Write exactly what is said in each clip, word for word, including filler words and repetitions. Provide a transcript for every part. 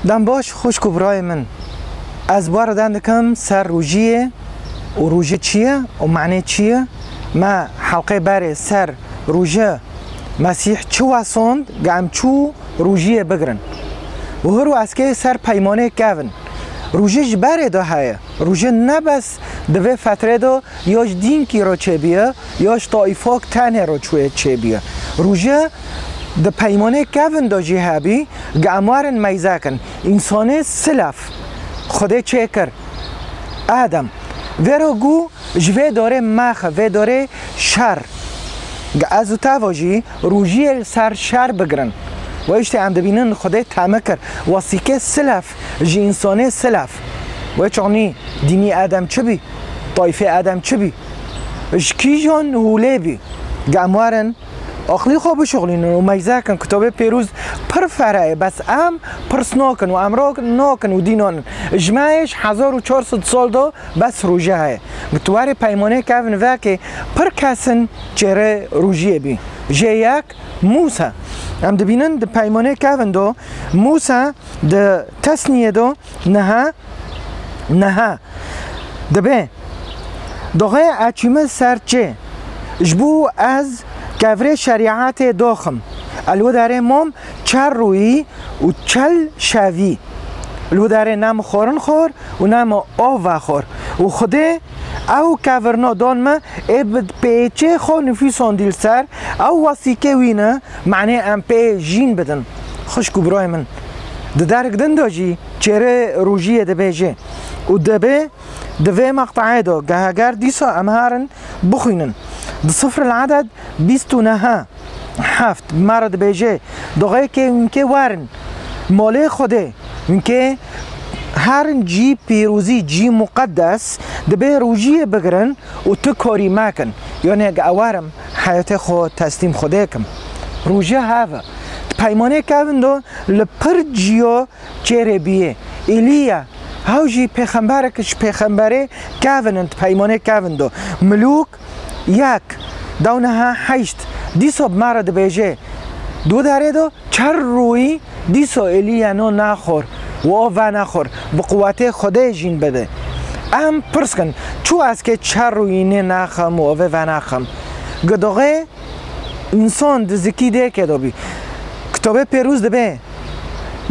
Dem baş xwişk û birayê min. Ez bareden dikim ser rojiyê û roje çi ye û manê çi ye. Me helqê berê ser roje Mesîh çi wesand, ge em çû rojiyê bigirin. Û hiro ez kê ser peymanê kevin. Roje ji berê de heye. Roje ne bes di vê fetrê de ya ji dînkî re çêbiye, ya ji taîfok tenê re çûye çêbiye. Roje di peymanê kevin de jî hebî, ge em werin meyze kin. Însanê silef Xwedê çêkir. Adem. Vêro gu ji vê dorê mexe, vê dorê şer. Ge ez û te ve jî rojiyê li ser şer bigirin. Wê îşte em dibînin Xwedê teme kir. Wesîkê silef ji însanê silef. Wê çaxnî dînî Adem çi bî? Tayfê Adem çi bî? Ji kîjan hûlê bî? Ge em werin aqlî xwe bişuxlînin û meyze kin. Kitobê Pêrûz pir fereh e, bes em pirs nakin û em ro nakin û dî nanin. Ji me yê ji hezar û çar sed sal de bes roje heye. Gi tu warê peymanê kevin vekê pir kesin çêrê rojiyê bî. Jê yek Mûsa. Em dibînin di peymanê kevin de Mûsa di Tesniyê de niha, niha dibe. Doxê eçîme ser çê. Ji bo ez kevrê şerîetê doxim. El wê derê mom çar rûyî û çel şevî. Li wê derê ne min xorin xor û ne min ov vexor. Û Xwedê ew kevirno don me ê bi pêçê xwe nifîsandî li ser, ew wesîkê wî ne, manê em pê jîn bidin. Xwişk û birayê min, di derg din de jî çêrê rojiyê dibêje û dibê di vê meqte'ê de, ge heger dîsa em herin bixwînin. Di Sifril Eded bîst û neha heft, me re dibêje, doxê kê hûn kê werin malê Xwedê, hûn kê herin cî pîrozî, cî muqeddes, dibê rojiyê bigirin û tu korî mekin. Yanê ge ew werim heyatê xwe teslîm Xwedê kim. Roje heve. Di peymanê kevin de li pir ciyo çêrê bîyê. Îlîya, hew jî pêxemberek ji pêxemberê kevin in, di peymanê kevin de. Milûk yek, dewneha heşt, dîso bi me re dibêje, di wê derê de çar rûyî dîso Îlîya no naxor û o venexor, bi quwetê Xwedê jîn bide. Em pirs kin, çû ez kê çar rûyî nê naxim û ovê venaxim? Gidoxê însan di zikî dêkê de bî. Kitobê Pêrûz dibê,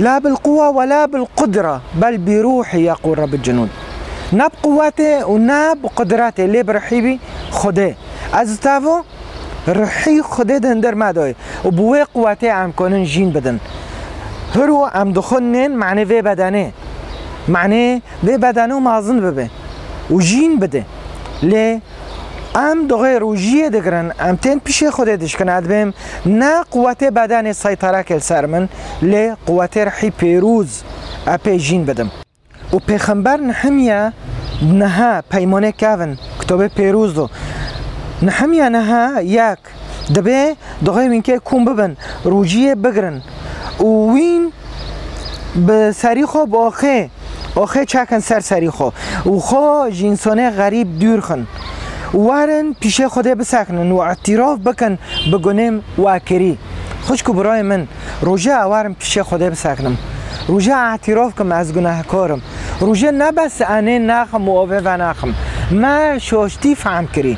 "La bil quwa we la bil qudra, bel bi ruhî yeqûl Rebbul cunûd." Ne bi quwetê û ne bi qudretê, lê bi rihî bî Xwedê. Ez û te vo, rihî Xwedê di hinder me de ye û bi wê quwetê em konin jîn bidin. Hiro em dixwinên manê vê bedenê. Manê vê bedeno mezin bibe û jîn bide. Lê em doxê rojiyê digirin, em tên pişê Xwedê dişkin, ez dibêm ne quwetê bedenê seytere ke li ser min, lê quwetê rihî pêrûz e pê jîn bidim. Û pêxember Nehemya niha peymanê kevin, kitobê pêrûz do. Nehemya niha yek, dibê doxê wînkê kûm bibin, rojiyê bigirin û wîn bi serî xwe bi axê, axê çekin ser serî xwe û xwe ji însanê xerîb dûr xin. Werin pîşê Xwedê bisekinin û îtîraf bikin bi gunêm we kirî. Xwişk û birayê min, roje ewarim pîşê Xwedê biseknim. Roje îtîraf kim ez gunehkar im. Roje ne bes enê naxim û ovê venaxim. Me şaştî fehm kirî.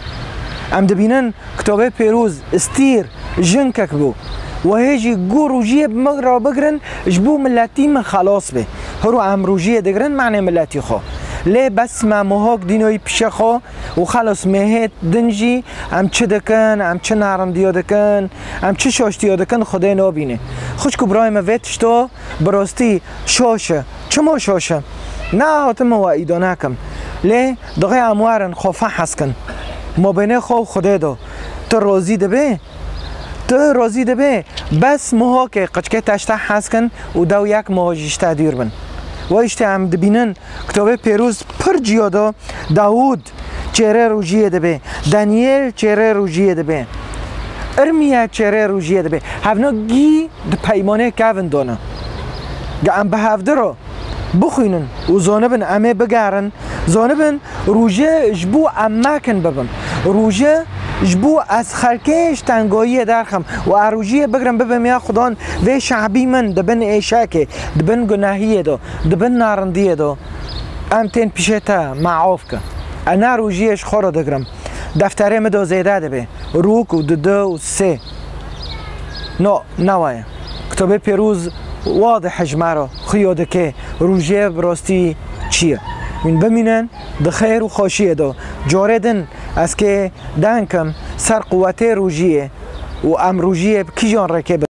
Em dibînin Kitobê Pêrûz, Estîr, jinkek bû. Wehê jî got, rojiyê bi min re bigirin, ji bo miletî min xelas be. Hiro em rojiyê digirin, manê miletî xwe. Lê bes me mohok dînoyî pişê xwe û xelas, mehê din jî em çi dikin, em çi narindiyo dikin, em çi şaştiyo dikin, Xwedê nabîne. Xwişk û birayê me, vê tişto bi rastî şaş e. Çima şaş e? Ne hatim we îdane kim. Lê dixê em werin xwe fehm hez kin. Mabênê xwe û Xwedê de. Tu rozî dibê? Tu rozî dibê? Bes muhokê qiçkê te ji te hez kin û dew yek muho jî ji te dûr bin. We îşte em dibînin, Kitobê Pêrûz pir ciya de Dawûd çêrê rojiyê dibe, Daniyêl çêrê rojiyê dibe, Irmiya çêrê rojiyê dibe. Hevna gî di peymanê kevin de ne. Ge em bi hevdi re bixwînin û zanibin em ê bigerin, zanibin roje ji bo em mekin bibin. Roje Ji bo ez xelkê ji tengayiyê derxim û ez rojiyê bigrim bibim ya Xudan vê şe'bî min di bin êşekê, di bin gunahiyê de, di bin narindiyê de, em tên pişê te, me af ke. Ez ne rojiyê ji xwe re digrim. Defterê min de zêde dibe. Rûk û dudu û sê. No, ne wa ye. Kitêbê Pîroz wadih ji me re xuya dike rojiyê bi rastî çi ye. Hûn bimînin di xêr û xweşiyê de. Carê din ez kê deng kim ser quwetê rojiyê û em rojiyê bi kîjan rêkê